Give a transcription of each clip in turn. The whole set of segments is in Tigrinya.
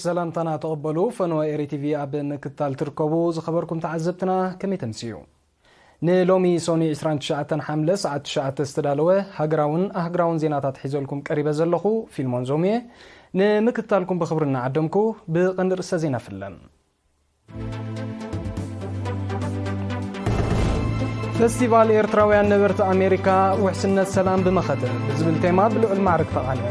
ሰላምታና ተቐበሉ። ፈነወ ኤሪ ቲቪ ኣብ ምክትታል ትርከቡ ዝኸበርኩም ተዓዘብትና ከመይ ተምስዩ? ንሎሚ ሰኑይ ዕስራን ትሽዓተን ሓምለ ሰዓት ትሽዓተ ዝተዳለወ ሃገራውን ኣህግራውን ዜናታት ሒዘልኩም ቀሪበ ዘለኹ ፊልሞን ዞምየ። ንምክትታልኩም ብኽብሪ እናዓደምኩ ብቐንዲ ርእሰ ዜና ፍለም። ፈስቲቫል ኤርትራውያን ነበርቲ ኣሜሪካ ውሕስነት ሰላም ብመኸተ ብዝብል ቴማ ብልዑል ማዕርግ ተቓኒዑ።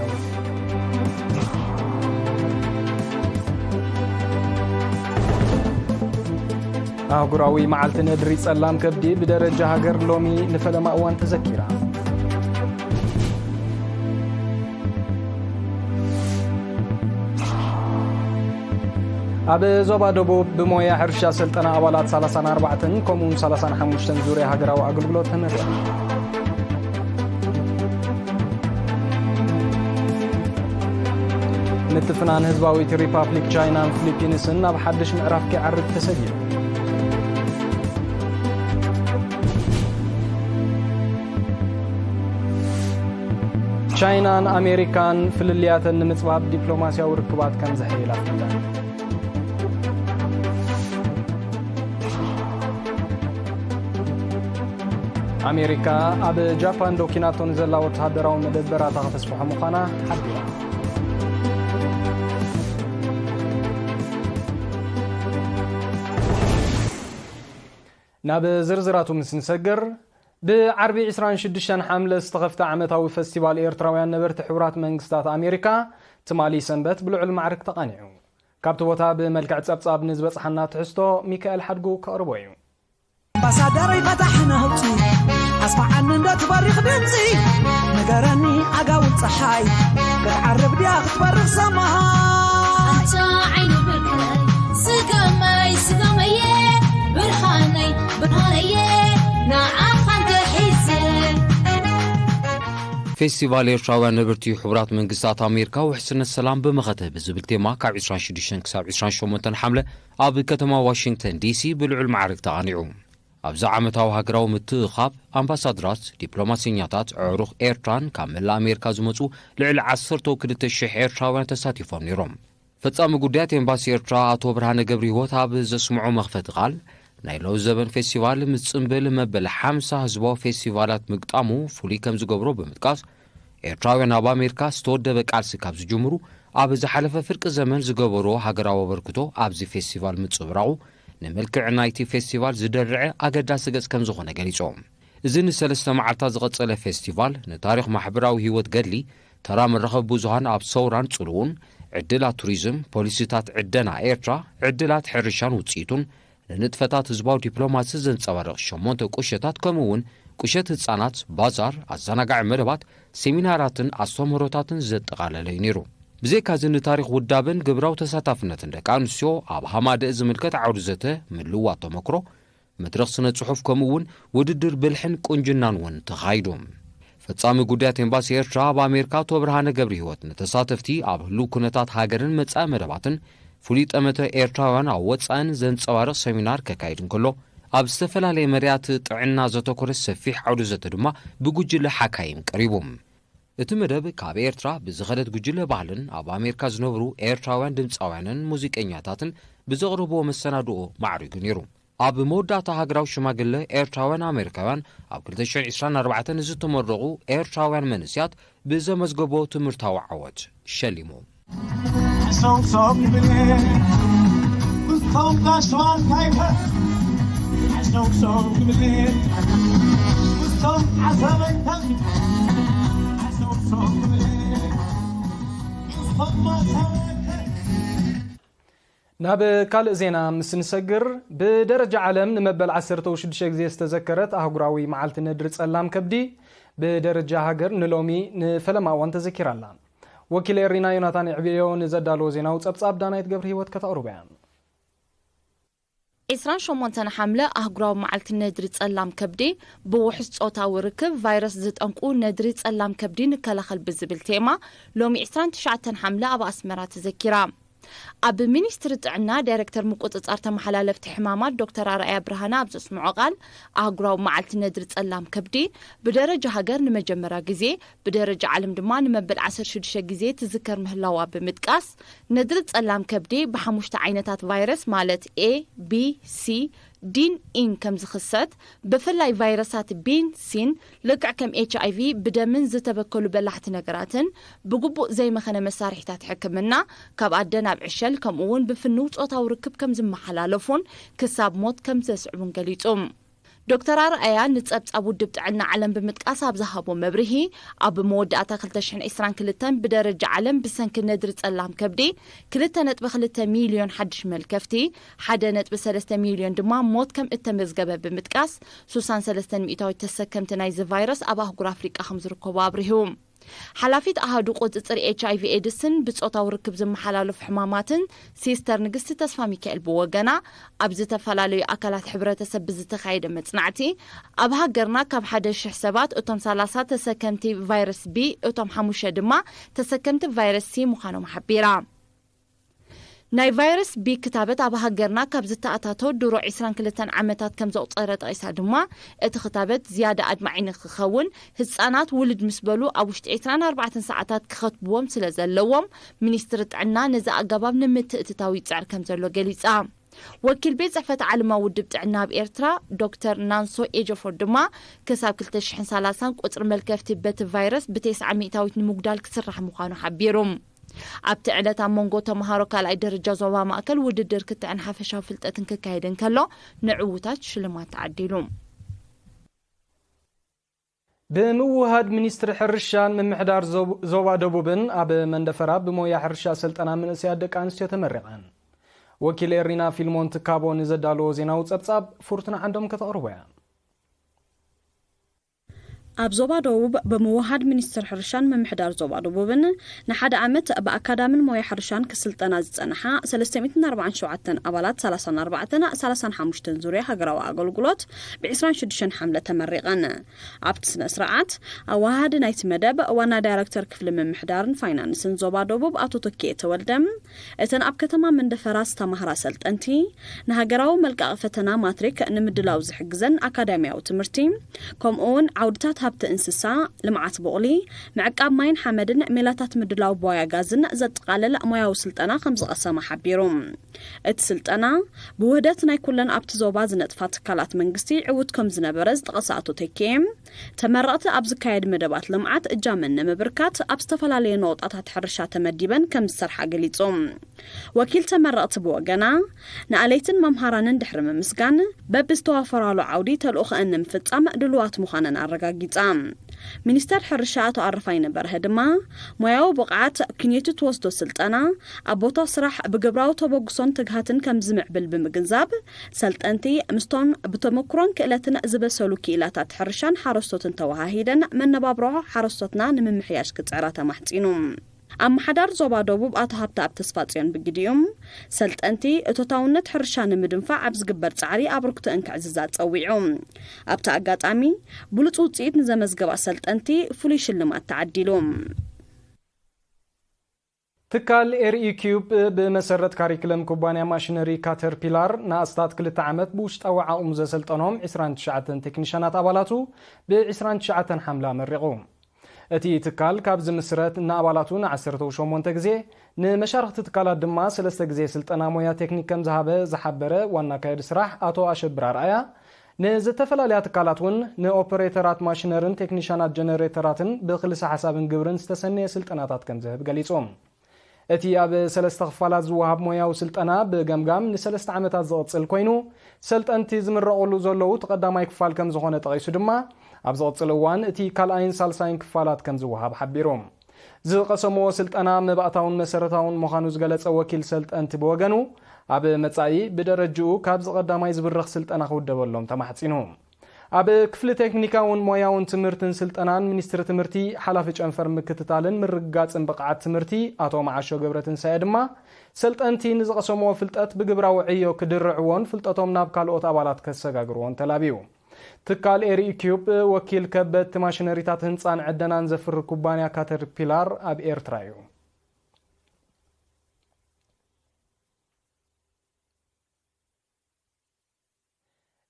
ኣህጉራዊ መዓልቲ ነድሪ ጸላም ከብዲ ብደረጃ ሃገር ሎሚ ንፈለማ እዋን ተዘኪራ። ኣብ ዞባ ደቡብ ብሞያ ሕርሻ ሰልጠና ኣባላት ሰላሳን ኣርባዕተን ከምኡውን ሰላሳን ሓሙሽተን ዙርያ ሃገራዊ ኣገልግሎት ተመርያ። ምትፍናን ህዝባዊት ሪፓብሊክ ቻይናን ፊሊፒንስን ናብ ሓድሽ ምዕራፍ ክዓርግ ተሰጊሩ። ቻይናን ኣሜሪካን ፍልልያተን ንምጽባብ ዲፕሎማስያዊ ርክባት ከም ዘሐይላ ኣፍሊጠን። ኣሜሪካ ኣብ ጃፓን ዶ ኪናቶ ንዘላ ወተሃደራዊ መደበራታ ከተስፍሖ ምዃና ሓቢራ። ናብ ዝርዝራቱ ምስ ንሰግር፣ ብዓርቢ ዕስራን ሽዱሽተን ሓምለ ዝተኸፍተ ዓመታዊ ፈስቲቫል ኤርትራውያን ነበርቲ ሕቡራት መንግስታት ኣሜሪካ ትማሊ ሰንበት ብልዑል ማዕርግ ተቓኒዑ። ካብቲ ቦታ ብመልክዕ ጸብጻብ ንዝበጽሓና ትሕዝቶ ሚካኤል ሓድጉ ከቕርቦ እዩ። ኣምባሳደረይ ፈታሕ ነውፂ ኣስማዓኒ እንዳትበሪኽ ድምፂ ንገረኒ ኣጋውል ፀሓይ ክትዓርብ ድያ ክትበርቕ ሰማይ ኣታ ዓይኒ ብርቀይ ስገመይ ስገመየ ብርሃነይ ብርሃነየ ንዓኻ እንተሒዘ ፌስቲቫል ኤርትራውያን ነበርቲ ሕቡራት መንግስታት ኣሜሪካ ውሕስነት ሰላም ብመኸተ ብዝብል ቴማ ካብ ዕስራን ሽዱሽተን ክሳብ ዕስራን ሸሞንተን ሓምለ ኣብ ከተማ ዋሽንግተን ዲሲ ብልዑል ማዕርግ ተቓኒዑ። ኣብዚ ዓመታዊ ሃገራዊ ምትእኻብ ኣምባሳደራት፣ ዲፕሎማሰኛታት፣ ኣዕሩኽ ኤርትራን ካብ መላእ ኣሜሪካ ዝመጹ ልዕሊ ዓሰርተ ክልተ ሽሕ ኤርትራውያን ተሳቲፎም ነይሮም። ፈጻሚ ጉዳያት ኤምባሲ ኤርትራ ኣቶ ብርሃነ ገብረሂወት ኣብ ዘስምዖ መኽፈቲ ቃል፣ ናይ ሎሚ ዘበን ፌስቲቫል ምስ ጽምብል መበል ሓምሳ ህዝባዊ ፌስቲቫላት ምግጣሙ ፍሉይ ከም ዝገብሮ ብምጥቃስ፣ ኤርትራውያን ኣብ ኣሜሪካ ዝተወደበ ቃልሲ ካብ ዝጅምሩ ኣብ ዝሓለፈ ፍርቂ ዘመን ዝገበርዎ ሃገራዊ ኣበርክቶ ኣብዚ ፌስቲቫል ምጽብራቑ፣ ንመልክዕ ናይቲ ፌስቲቫል ዝደርዐ ኣገዳሲ ገጽ ከም ዝኾነ ገሊጾም። እዚ ንሰለስተ መዓልታት ዝቐጸለ ፌስቲቫል፣ ንታሪኽ ማሕበራዊ ህይወት ገድሊ፣ ተራ መራኸቢ ብዙሃን ኣብ ሰውራን ጽልኡን፣ ዕድላት ቱሪዝም፣ ፖሊሲታት ዕደና ኤርትራ፣ ዕድላት ሕርሻን ውጽኢቱን፣ ንንጥፈታት ህዝባዊ ዲፕሎማሲ ዘንጸባርቕ ሸሞንተ ቁሸታት፣ ከምኡ እውን ቁሸት ህጻናት፣ ባዛር፣ ኣዘናጋዒ መደባት፣ ሴሚናራትን ኣስተምህሮታትን ዘጠቓለለ እዩ ነይሩ። ብዘይካዚ፣ ንታሪኽ ውዳበን ግብራዊ ተሳታፍነትን ደቂ ኣንስትዮ ኣብ ሃማደእ ዝምልከት ዓውዲ ዘተ፣ ምልውዋጥ ተመክሮ፣ መድረኽ ስነ ጽሑፍ፣ ከምኡ እውን ውድድር ብልሕን ቁንጅናን እውን ተኻይዱ። ፈጻሚ ጉዳያት ኤምባሲ ኤርትራ ኣብ ኣሜሪካ ኣቶ ብርሃነ ገብረሂወት፣ ንተሳተፍቲ ኣብ ህሉው ኩነታት ሃገርን መጻኢ መደባትን ፍሉይ ጠመተ ኤርትራውያን ኣብ ወጻእን ዘንጸባርቕ ሰሚናር ከካይድ እንከሎ፣ ኣብ ዝተፈላለየ መርያት ጥዕና ዘተኮረ ሰፊሕ ዓውዲ ዘተ ድማ ብጉጅለ ሓካይም ቀሪቡ። እቲ መደብ ካብ ኤርትራ ብዝኸደት ጉጅለ ባህልን ኣብ ኣሜሪካ ዝነብሩ ኤርትራውያን ድምጻውያንን ሙዚቀኛታትን ብዘቕረብዎ መሰናድኦ ማዕሪጉ ነይሩ። ኣብ መወዳእታ ሃገራዊ ሽማግለ ኤርትራውያን ኣሜሪካውያን ኣብ ክልተ ሽሕን ዕስራን ኣርባዕተን ዝተመረቑ ኤርትራውያን መንእሰያት ብዘመዝገቦ ትምህርታዊ ዓወት ሸሊሙ። ናብ ካልእ ዜና ምስ ንሰግር፣ ብደረጃ ዓለም ንመበል ዓሰርተ ሽዱሽተ ግዜ ዝተዘከረት ኣህጉራዊ መዓልቲ ነድሪ ጸላም ከብዲ፣ ብደረጃ ሃገር ንሎሚ ንፈለማ እዋን ተዘኪራ ኣላ። ወኪል ኤሪና ዮናታን ይዕብዮ ንዘዳለዎ ዜናዊ ጸብጻብ ዳናይት ገብረ ህይወት ከተቕርቦ እያ። ዕስራን ሸሞንተን ሓምለ ኣህጉራዊ መዓልቲ ነድሪ ጸላም ከብዲ፣ ብውሑስ ጾታዊ ርክብ ቫይረስ ዝጠንቁ ነድሪ ጸላም ከብዲ ንከላኸል ብዝብል ቴማ፣ ሎሚ ዕስራን ትሽዓተን ሓምለ ኣብ ኣስመራ ተዘኪራ። ኣብ ሚኒስትሪ ጥዕና ዳይሬክተር ምቁጽጻር ተመሓላለፍቲ ሕማማት ዶክተር ኣርኣያ ብርሃነ ኣብ ዘስምዖ ቃል፣ ኣህጉራዊ መዓልቲ ነድሪ ጸላም ከብዲ ብደረጃ ሃገር ንመጀመርያ ግዜ፣ ብደረጃ ዓለም ድማ ንመበል ዓሰርተ ሽዱሽተ ግዜ ትዝከር ምህላዋ ብምጥቃስ፣ ነድሪ ጸላም ከብዲ ብሓሙሽተ ዓይነታት ቫይረስ ማለት ኤ፣ ቢ፣ ሲ፣ ዲን ኢን ከም ዝኽሰት፣ ብፍላይ ቫይረሳት ቢን ሲን ልክዕ ከም ኤች ኣይ ቪ ብደምን ዝተበከሉ በላሕቲ ነገራትን ብግቡእ ዘይመኸነ መሳርሒታት ሕክምና ካብ ኣደ ናብ ዕሸል ከምኡ እውን ብፍንው ጾታዊ ርክብ ከም ዝመሓላለፉን ክሳብ ሞት ከም ዘስዕቡን ገሊጹ። ዶክተር ኣርኣያ ንጸብጻብ ውድብ ጥዕና ዓለም ብምጥቃስ ኣብ ዝሃቦ መብርሂ፣ ኣብ መወዳእታ ክልተ ሽሕን ዕስራን ክልተን ብደረጃ ዓለም ብሰንኪ ነድሪ ጸላም ከብዲ ክልተ ነጥቢ ክልተ ሚልዮን ሓድሽ መልከፍቲ፣ ሓደ ነጥቢ ሰለስተ ሚልዮን ድማ ሞት ከም እተመዝገበ ብምጥቃስ፣ ስሳን ሰለስተን ሚእታዊት ተሰከምቲ ናይዚ ቫይረስ ኣብ ኣህጉር ኣፍሪቃ ከም ዝርከቡ ኣብሪሁ። ሓላፊት ኣሃዱ ቁጽጽር ኤች ኣይ ቪ ኤድስን ብጾታዊ ርክብ ዝመሓላለፉ ሕማማትን ሲስተር ንግስቲ ተስፋ ሚካኤል ብወገና፣ ኣብ ዝተፈላለዩ ኣካላት ሕብረተሰብ ብዝተኻየደ መጽናዕቲ፣ ኣብ ሃገርና ካብ ሓደ ሽሕ ሰባት እቶም ሰላሳ ተሰከምቲ ቫይረስ ቢ፣ እቶም ሓሙሽተ ድማ ተሰከምቲ ቫይረስ ሲ ምዃኖም ሓቢራ። ናይ ቫይረስ ቢ ክታበት ኣብ ሃገርና ካብ ዝተኣታቶ ድሮ ዕስራን ክልተን ዓመታት ከም ዘቑጸረ ጠቒሳ ድማ፣ እቲ ክታበት ዝያዳ ኣድማዒ ንክኸውን ህጻናት ውልድ ምስ በሉ ኣብ ውሽጢ ዕስራን ኣርባዕተን ሰዓታት ክኸትብዎም ስለ ዘለዎም፣ ሚኒስትሪ ጥዕና ነዚ ኣገባብ ንምትእትታው ይጽዕር ከም ዘሎ ገሊጻ። ወኪል ቤት ጽሕፈት ዓለማዊ ውድብ ጥዕና ኣብ ኤርትራ ዶክተር ናንሶ ኤጀፎር ድማ፣ ክሳብ ክልተ ሽሕን ሰላሳን ቁጽሪ መልከፍቲ በቲ ቫይረስ ብተስዓ ሚእታዊት ንምጉዳል ክስራሕ ምዃኑ ሓቢሩ። ኣብቲ ዕለት ኣብ መንጎ ተምሃሮ ካልኣይ ደረጃ ዞባ ማእከል ውድድር ክትዕን ሓፈሻዊ ፍልጠትን ክካየድ እንከሎ፣ ንዕዉታት ሽልማት ተዓዲሉ። ብምውሃድ ሚኒስትሪ ሕርሻን ምምሕዳር ዞብ-፣ ዞባ ደቡብን ኣብ መንደፈራ ብሞያ ሕርሻ ስልጠና መንእሰያት ደቂ ኣንስትዮ ተመሪቐን። ወኪል ኤሪና ፊልሞን ትካቦ ንዘዳለዎ ዜናዊ ጸብጻብ ፍርቱና ዓንዶም ከተቕርቦ እያ። ኣብ ዞባ ደቡብ ብምውሃድ ሚኒስትሪ ሕርሻን ምምሕዳር ዞባ ደቡብን ንሓደ ዓመት ብኣካዳምን ሞያ ሕርሻን ክስልጠና ዝጸንሓ ሰለስተ ሚእትን ኣርባዓን ሸውዓተን ኣባላት ሰላሳን ኣርባዕተን ሰላሳን ሓሙሽተን ዙርያ ሃገራዊ ኣገልግሎት ብዕስራን ሽዱሽተን ሓምለ ተመሪቐን። ኣብቲ ስነ ስርዓት ኣወሃሃዲ ናይቲ መደብ ዋና ዳይረክተር ክፍሊ ምምሕዳርን ፋይናንስን ዞባ ደቡብ ኣቶ ተኪኤ ተወልደ፣ እተን ኣብ ከተማ መንደፈራ ዝተማህራ ሰልጠንቲ፣ ንሃገራዊ መልቀቒ ፈተና ማትሪክ ንምድላው ዝሕግዘን ኣካዳሚያዊ ትምህርቲ፣ ከምኡ እውን ዓውድታት ሃብቲ እንስሳ፣ ልምዓት ቡቕሊ፣ ምዕቃብ ማይን ሓመድን፣ ሜላታት ምድላው ቦያ ጋዝን ዘጠቓለለ ሞያዊ ስልጠና ከም ዝቐሰማ ሓቢሩ። እቲ ስልጠና፣ ብውህደት ናይ ኩለን ኣብቲ ዞባ ዝነጥፋ ትካላት መንግስቲ ዕዉት ከም ዝነበረ ዝጠቐሰ ኣቶ ተኪኤ፣ ተመረቕቲ ኣብ ዝካየድ መደባት ልምዓት እጃመን ንምብርካት ኣብ ዝተፈላለዩ ነቑጣታት ሕርሻ ተመዲበን ከም ዝሰርሓ ገሊጹ። ወኪል ተመረቕቲ ብወገና፣ ንኣለይትን መምሃራንን ድሕሪ ምምስጋን፣ በብዝተዋፈራሉ ዓውዲ ተልእኾአን ንምፍጻም ድሉዋት ምዃነን ኣረጋጊጻ። ሚኒስተር ሕርሻ ኣቶ ኣረፋይነ በርሀ ድማ፣ ሞያዊ ብቕዓት፣ ክንየቱ ትወስዶ ስልጠና፣ ኣብ ቦታ ስራሕ ብግብራዊ ተበግሶን ትግሃትን ከም ዝምዕብል ብምግንዛብ፣ ሰልጠንቲ ምስቶም ብተመክሮን ክእለትን ዝበሰሉ ክኢላታት ሕርሻን ሓረስቶትን ተወሃሂደን መነባብሮ ሓረስቶትና ንምምሕያሽ ክጽዕራ ተማሕጺኑ። ኣመሓዳሪ ዞባ ደቡብ ኣቶ ሃብተኣብ ተስፋጽዮን ብግዲኦም፣ ሰልጠንቲ እቶታውነት ሕርሻ ንምድንፋዕ ኣብ ዝግበር ጻዕሪ ኣበርክቶአን ከዕዝዛ ጸዊዑ። ኣብቲ ኣጋጣሚ፣ ብሉጽ ውጽኢት ንዘመዝገባ ሰልጠንቲ ፍሉይ ሽልማት ተዓዲሉ። ትካል ኤር ኢኪዩብ ብመሰረት ካሪክለም ኩባንያ ማሽነሪ ካተርፒላር ንኣስታት ክልተ ዓመት ብውሽጣዊ ዓቕሙ ዘሰልጠኖም ዕስራን ትሽዓተን ቴክኒሻናት ኣባላቱ ብ ዕስራን ትሽዓተን ሓምለ ኣመሪቑ። እቲ ትካል ካብ ዝምስረት ንኣባላቱ ን ዓሰርተ ሸሞንተ ግዜ፣ ንመሻርኽቲ ትካላት ድማ ሰለስተ ግዜ ስልጠና ሞያ ቴክኒክ ከም ዝሃበ ዝሓበረ ዋና ኣካያዲ ስራሕ ኣቶ ኣሸብር ኣርኣያ፣ ንዝተፈላለያ ትካላት እውን ንኦፐሬተራት ማሽነርን ቴክኒሻናት ጀነሬተራትን ብክልሰ ሓሳብን ግብርን ዝተሰነየ ስልጠናታት ከም ዝህብ ገሊጹ። እቲ ኣብ ሰለስተ ክፋላት ዝወሃብ ሞያዊ ስልጠና ብገምጋም ንሰለስተ ዓመታት ዝቕጽል ኮይኑ፣ ሰልጠንቲ ዝምረቑሉ ዘለዉ እቲ ቀዳማይ ክፋል ከም ዝኾነ ጠቒሱ ድማ፣ ኣብ ዝቕጽል እዋን እቲ ካልኣይን ሳልሳይን ክፋላት ከም ዝወሃብ ሓቢሩ። ዝቐሰምዎ ስልጠና መባእታውን መሰረታውን ምዃኑ ዝገለጸ ወኪል ሰልጠንቲ ብወገኑ፣ ኣብ መጻኢ ብደረጅኡ ካብዚ ቀዳማይ ዝብርኽ ስልጠና ክውደበሎም ተማሕጺኑ። ኣብ ክፍሊ ቴክኒካውን ሞያውን ትምህርትን ስልጠናን ሚኒስትሪ ትምህርቲ ሓላፊ ጨንፈር ምክትታልን ምርግጋጽን ብቕዓት ትምህርቲ ኣቶ መዓሾ ገብረትንሳኤ ድማ፣ ሰልጠንቲ ንዝቐሰምዎ ፍልጠት ብግብራዊ ዕዮ ክድርዕዎን ፍልጠቶም ናብ ካልኦት ኣባላት ከሰጋግርዎን ተላብዩ። ትካል ኤሪ ኢኪዩብ ወኪል ከበድቲ ማሽነሪታት ህንጻን ዕደናን ዘፍሪ ኩባንያ ካተርፒላር ኣብ ኤርትራ እዩ።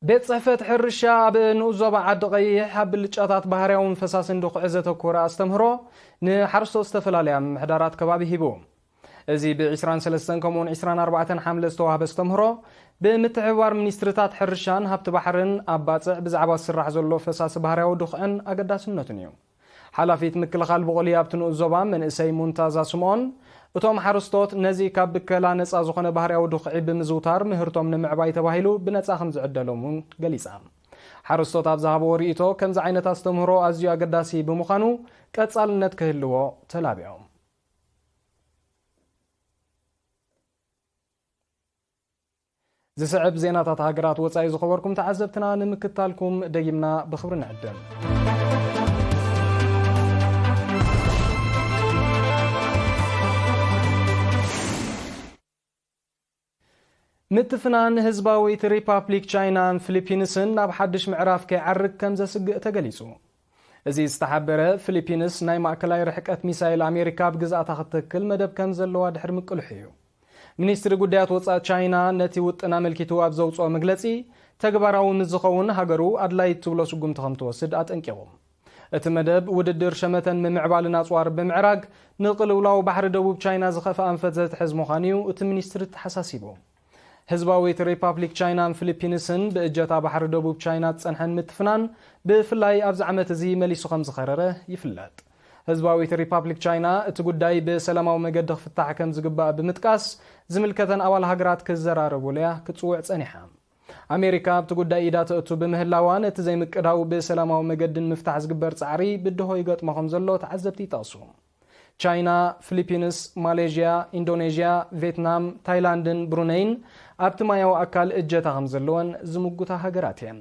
ቤት ጽሕፈት ሕርሻ ኣብ ንኡስ ዞባ ዓዲ ቀይሕ ኣብ ብልጫታት ባህርያውን ፈሳስን ድኹዒ ዘተኮረ ኣስተምህሮ ንሓረስቶት ዝተፈላለያ ምምሕዳራት ከባቢ ሂቡ። እዚ ብ23 ከምኡውን 24 ሓምለ ዝተዋህበ ኣስተምህሮ ብምትሕብባር ሚኒስትርታት ሕርሻን ሃብቲ ባሕርን ኣብ ባጽዕ ብዛዕባ ዝስራሕ ዘሎ ፈሳሲ ባህርያዊ ድኹዕን ኣገዳስነቱን እዩ። ሓላፊት ምክልኻል ብቑሊ ኣብቲ ንኡስ ዞባ መንእሰይ ሙንታዛ ስምኦን፣ እቶም ሓረስቶት ነዚ ካብ ብከላ ነጻ ዝኾነ ባህርያዊ ድኹዒ ብምዝውታር ምህርቶም ንምዕባይ ተባሂሉ ብነጻ ከም ዝዕደሎም እውን ገሊጻ። ሓረስቶት ኣብ ዝሃብዎ ርእይቶ፣ ከምዚ ዓይነት ኣስተምህሮ ኣዝዩ ኣገዳሲ ብምዃኑ ቀጻልነት ክህልዎ ተላቢዖም። ዝስዕብ ዜናታት ሃገራት ወጻኢ ዝኸበርኩም ተዓዘብትና ንምክታልኩም ደጊምና ብኽብሪ ንዕድም። ምትፍናን ህዝባዊት ሪፓብሊክ ቻይናን ፊሊፒንስን ናብ ሓድሽ ምዕራፍ ከይዓርግ ከም ዘስግእ ተገሊጹ። እዚ ዝተሓበረ፣ ፊሊፒንስ ናይ ማእከላይ ርሕቀት ሚሳይል ኣሜሪካ ኣብ ግዝኣታ ክትተክል መደብ ከም ዘለዋ ድሕሪ ምቅልሑ እዩ። ሚኒስትሪ ጉዳያት ወጻኢ ቻይና ነቲ ውጥን ኣመልኪቱ ኣብ ዘውጽኦ መግለጺ፣ ተግባራዊ ምስ ዝኸውን ሃገሩ ኣድላዪ እትብሎ ስጉምቲ ከም ትወስድ ኣጠንቂቑ። እቲ መደብ ውድድር ሸመተን ምምዕባልን ኣጽዋር ብምዕራግ ንቅልውላው ባሕሪ ደቡብ ቻይና ዝኸፍአ ኣንፈት ዘትሕዝ ምዃኑ እዩ እቲ ሚኒስትሪ ተሓሳሲቡ። ህዝባዊት ሪፓብሊክ ቻይናን ፊሊፒንስን ብእጀታ ባሕሪ ደቡብ ቻይና ዝጸንሐን ምትፍናን ብፍላይ ኣብዚ ዓመት እዚ መሊሱ ከም ዝኸረረ ይፍለጥ። ህዝባዊት ሪፓብሊክ ቻይና እቲ ጉዳይ ብሰላማዊ መገዲ ክፍታሕ ከም ዝግባእ ብምጥቃስ፣ ዝምልከተን ኣባል ሃገራት ክዘራረቡለያ ክትጽውዕ ጸኒሓ። ኣሜሪካ ኣብቲ ጉዳይ ኢዳ ተእቱ ብምህላዋ፣ ነቲ ዘይምቅዳው ብሰላማዊ መገዲ ንምፍታሕ ዝግበር ጻዕሪ ብድሆ ይገጥሞ ከም ዘሎ ተዓዘብቲ ይጠቕሱ። ቻይና፣ ፊሊፒንስ፣ ማሌዥያ፣ ኢንዶኔዥያ፣ ቬትናም፣ ታይላንድን ብሩነይን ኣብቲ ማያዊ ኣካል እጀታ ከም ዘለወን ዝምጉታ ሃገራት እየን።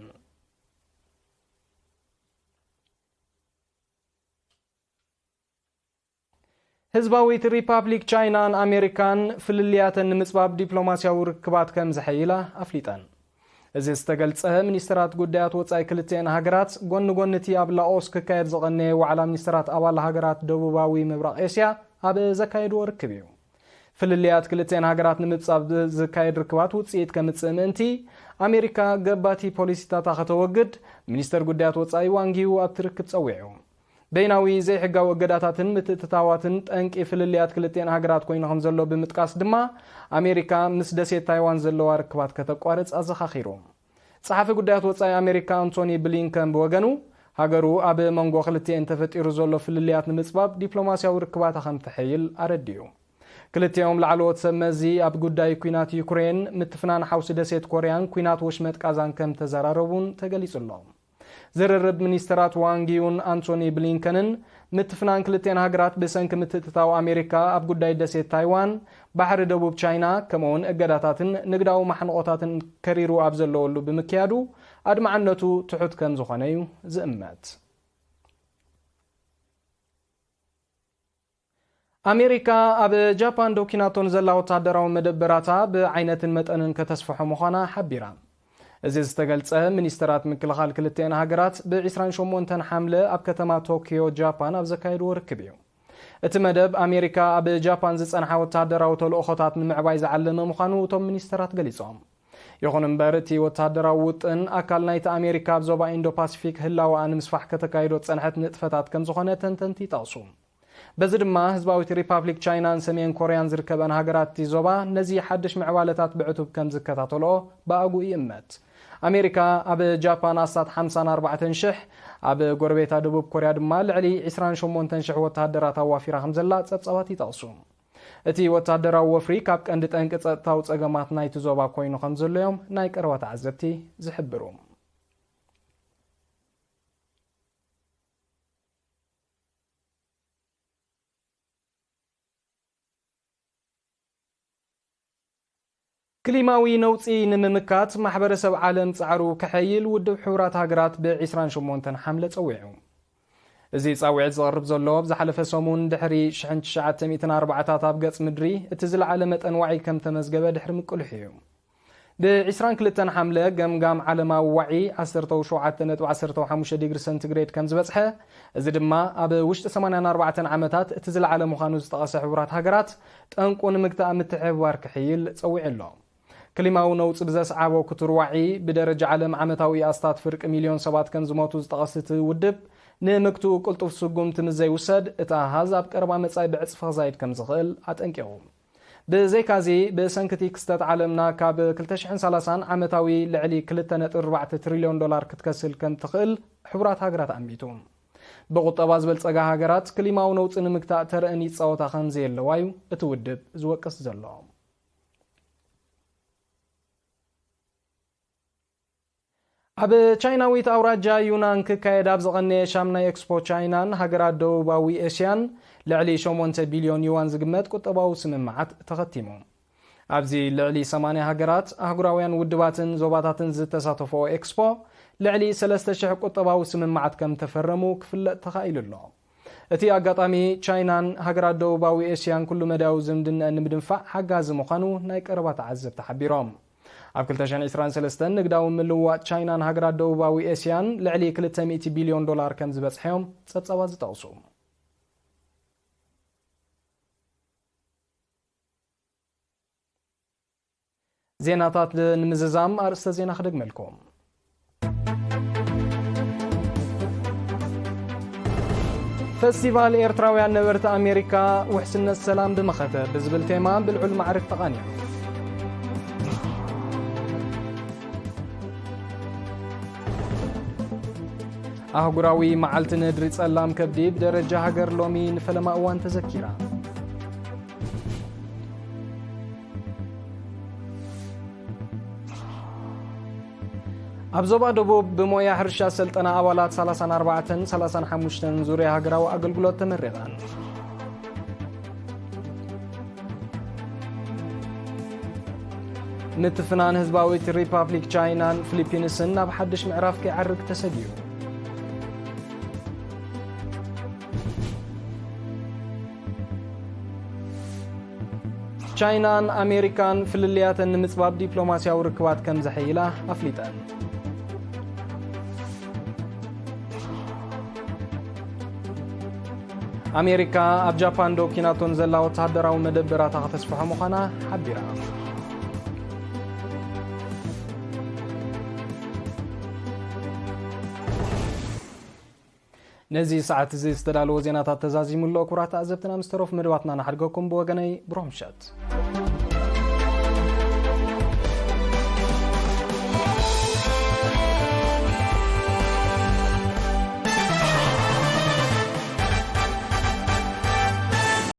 ህዝባዊት ሪፓብሊክ ቻይናን ኣሜሪካን ፍልልያተን ንምጽባብ ዲፕሎማስያዊ ርክባት ከም ዘሐይላ ኣፍሊጠን። እዚ ዝተገልጸ፣ ሚኒስትራት ጉዳያት ወጻኢ ክልቲኤን ሃገራት ጎኒ ጎኒ እቲ ኣብ ላኦስ ክካየድ ዝቐነየ ዋዕላ ሚኒስትራት ኣባል ሃገራት ደቡባዊ ምብራቕ ኤስያ ኣብ ዘካየድዎ ርክብ እዩ። ፍልልያት ክልቲኤን ሃገራት ንምጽባብ ዝካየድ ርክባት ውጽኢት ከምጽእ ምእንቲ፣ ኣሜሪካ ገባቲ ፖሊሲታታ ከተወግድ ሚኒስተር ጉዳያት ወጻኢ ዋንጊው ኣብቲ ርክብ ጸዊዑ። በይናዊ ዘይሕጋዊ እገዳታትን ምትእትታዋትን ጠንቂ ፍልልያት ክልቲኤን ሃገራት ኮይኑ ከም ዘሎ ብምጥቃስ ድማ፣ ኣሜሪካ ምስ ደሴት ታይዋን ዘለዋ ርክባት ከተቋርጽ ኣዘኻኺሩ። ጸሓፊ ጉዳያት ወጻኢ ኣሜሪካ ኣንቶኒ ብሊንከን ብወገኑ፣ ሃገሩ ኣብ መንጎ ክልቲኤን ተፈጢሩ ዘሎ ፍልልያት ንምጽባብ ዲፕሎማስያዊ ርክባታ ከም ተሐይል ኣረዲኡ። ክልቲኦም ላዕለዎት ሰብ መዚ ኣብ ጉዳይ ኲናት ዩክሬን፣ ምትፍናን ሓውሲ ደሴት ኮርያን ኲናት ወሽመጥ ቃዛን ከም ተዘራረቡን ተገሊጹ ኣሎ። ዝርርብ ሚኒስተራት ዋንጊውን ኣንቶኒ ብሊንከንን፣ ምትፍናን ክልቲኤን ሃገራት ብሰንኪ ምትእትታው ኣሜሪካ ኣብ ጉዳይ ደሴት ታይዋን፣ ባሕሪ ደቡብ ቻይና፣ ከምኡውን እገዳታትን ንግዳዊ ማሕንቖታትን ከሪሩ ኣብ ዘለወሉ ብምክያዱ፣ ኣድማዕነቱ ትሑት ከም ዝኾነ እዩ ዝእመት። ኣሜሪካ ኣብ ጃፓን ዶኪናቶ ንዘላ ወተሃደራዊ መደበራታ ብዓይነትን መጠንን ከተስፍሖ ምዃና ሓቢራ። እዚ ዝተገልጸ፣ ሚኒስተራት ምክልኻል ክልቲኤን ሃገራት ብ28 ሓምለ ኣብ ከተማ ቶኪዮ ጃፓን ኣብ ዘካየድዎ ርክብ እዩ። እቲ መደብ፣ ኣሜሪካ ኣብ ጃፓን ዝጸንሓ ወተሃደራዊ ተልእኾታት ንምዕባይ ዝዓለመ ምዃኑ እቶም ሚኒስተራት ገሊጾም። ይኹን እምበር፣ እቲ ወተሃደራዊ ውጥን ኣካል ናይቲ ኣሜሪካ ኣብ ዞባ ኢንዶ ፓሲፊክ ህላወኣ ንምስፋሕ ከተካይዶ ዝጸንሐት ንጥፈታት ከም ዝኾነ ተንተንቲ ይጠቕሱ። በዚ ድማ፣ ህዝባዊት ሪፓብሊክ ቻይናን ሰሜን ኮርያን ዝርከበን ሃገራት እቲ ዞባ ነዚ ሓድሽ ምዕባለታት ብዕቱብ ከም ዝከታተልኦ ብኣግኡ ይእመት። ኣሜሪካ ኣብ ጃፓን ኣስታት ሓምሳን ኣርባዕተን ሽሕ፣ ኣብ ጎረቤታ ደቡብ ኮርያ ድማ ልዕሊ ዕስራን ሸሞንተን ሽሕ ወተሃደራት ኣዋፊራ ከም ዘላ ጸብጻባት ይጠቕሱ። እቲ ወተሃደራዊ ወፍሪ ካብ ቀንዲ ጠንቂ ጸጥታዊ ጸገማት ናይቲ ዞባ ኮይኑ ከም ዘሎ እዮም ናይ ቀረባ ተዓዘብቲ ዝሕብሩ። ክሊማዊ ነውጺ ንምምካት ማሕበረሰብ ዓለም ጻዕሩ ከሐይል ውድብ ሕቡራት ሃገራት ብ28 ሓምለ ጸዊዑ። እዚ ጻውዒት ዝቐርብ ዘሎ፣ ኣብ ዝሓለፈ ሰሙን ድሕሪ ሽሕን ትሽዓተ ሚእትን ኣርባዓታት ኣብ ገጽ ምድሪ እቲ ዝለዓለ መጠን ዋዒ ከም ተመዝገበ ድሕሪ ምቅልሑ እዩ። ብ22 ሓምለ፣ ገምጋም ዓለማዊ ዋዒ ዓሰርተ ሸውዓተ ነጥቢ ዓሰርተ ሓሙሽተ ዲግሪ ሰንቲግሬድ ከም ዝበጽሐ፣ እዚ ድማ ኣብ ውሽጢ ሰማንያን ኣርባዕተን ዓመታት እቲ ዝለዓለ ምዃኑ ዝጠቐሰ ሕቡራት ሃገራት፣ ጠንቁ ንምግታእ ምትሕብባር ክሕይል ጸዊዑ ኣሎ። ክሊማዊ ነውጺ ብዘስዓቦ ክቱር ዋዒ፣ ብደረጃ ዓለም ዓመታዊ ኣስታት ፍርቂ ሚልዮን ሰባት ከም ዝሞቱ ዝጠቐሰ እቲ ውድብ፣ ንምግትኡ ቅልጡፍ ስጉምቲ ምስ ዘይውሰድ፣ እቲ ኣሃዝ ኣብ ቀረባ መጻኢ ብዕጽፊ ክዛይድ ከም ዝኽእል ኣጠንቂቑ። ብዘይካዚ፣ ብሰንኪ እቲ ክስተት ዓለምና ካብ ክልተ ሽሕን ሰላሳን ዓመታዊ ልዕሊ ክልተ ነጥቢ ኣርባዕተ ትሪልዮን ዶላር ክትከስር ከም ትኽእል ሕቡራት ሃገራት ኣሚቱ። ብቁጠባ ዝበልጸጋ ሃገራት ክሊማዊ ነውጺ ንምግታእ ተረአን ይጻወታ ከም ዘየለዋ እዩ እቲ ውድብ ዝወቅስ ዘሎ። ኣብ ቻይናዊት ኣውራጃ ዩናን ክካየድ ኣብ ዝቐነየ ሻምናይ ኤክስፖ ቻይናን ሃገራት ደቡባዊ ኤስያን ልዕሊ ሸሞንተ ቢልዮን ዩዋን ዝግመት ቁጠባዊ ስምምዓት ተኸቲሙ። ኣብዚ ልዕሊ ሰማንያ ሃገራት፣ ኣህጉራውያን ውድባትን ዞባታትን ዝተሳተፍኦ ኤክስፖ፣ ልዕሊ ሰለስተ ሽሕ ቁጠባዊ ስምምዓት ከም ተፈረሙ ክፍለጥ ተኻኢሉ ኣሎ። እቲ ኣጋጣሚ፣ ቻይናን ሃገራት ደቡባዊ ኤስያን ኩሉ መዳያዊ ዝምድናኣን ንምድንፋዕ ሓጋዚ ምዃኑ ናይ ቀረባ ተዓዘብቲ ሓቢሮም። ኣብ ክልተ ሽሕን ዕስራን ሰለስተን ንግዳዊ ምልውዋጥ ቻይናን ሃገራት ደቡባዊ ኤስያን ልዕሊ ክልተ ሚእቲ ቢልዮን ዶላር ከም ዝበጽሐ እዮም ጸብጻባት ዝጠቕሱ። ዜናታት ንምዝዛም ኣርእስተ ዜና ክደግመልኩም። ፈስቲቫል ኤርትራውያን ነበርቲ ኣሜሪካ ውሕስነት ሰላም ብመኸተ ብዝብል ቴማ ብልዑል ማዕርግ ተቓኒዑ። ኣህጉራዊ መዓልቲ ነድሪ ጸላም ከብዲ ብደረጃ ሃገር ሎሚ ንፈለማ እዋን ተዘኪራ። ኣብ ዞባ ደቡብ ብሞያ ሕርሻ ሰልጠና ኣባላት ሰላሳን ኣርባዕተን ሰላሳን ሓሙሽተን ዙርያ ሃገራዊ ኣገልግሎት ተመሪቐን። ምትፍናን ህዝባዊት ሪፓብሊክ ቻይናን ፊሊፒንስን ናብ ሓድሽ ምዕራፍ ከይዓርግ ተሰጊኡ። ቻይናን ኣሜሪካን ፍልልያተን ንምጽባብ ዲፕሎማስያዊ ርክባት ከም ዘሐይላ ኣፍሊጠን። ኣሜሪካ ኣብ ጃፓን ዶ ኪናቶን ዘላ ወተሃደራዊ መደበራታ ከተስፍሖ ምዃና ሓቢራ። ነዚ ሰዓት እዚ ዝተዳለወ ዜናታት ተዛዚሙ ኣሎ። ክቡራት ተዓዘብትና፣ ምስ ተረፉ መደባትና ንሓድገኩም። ብወገነይ ብሩኽ ምሸት።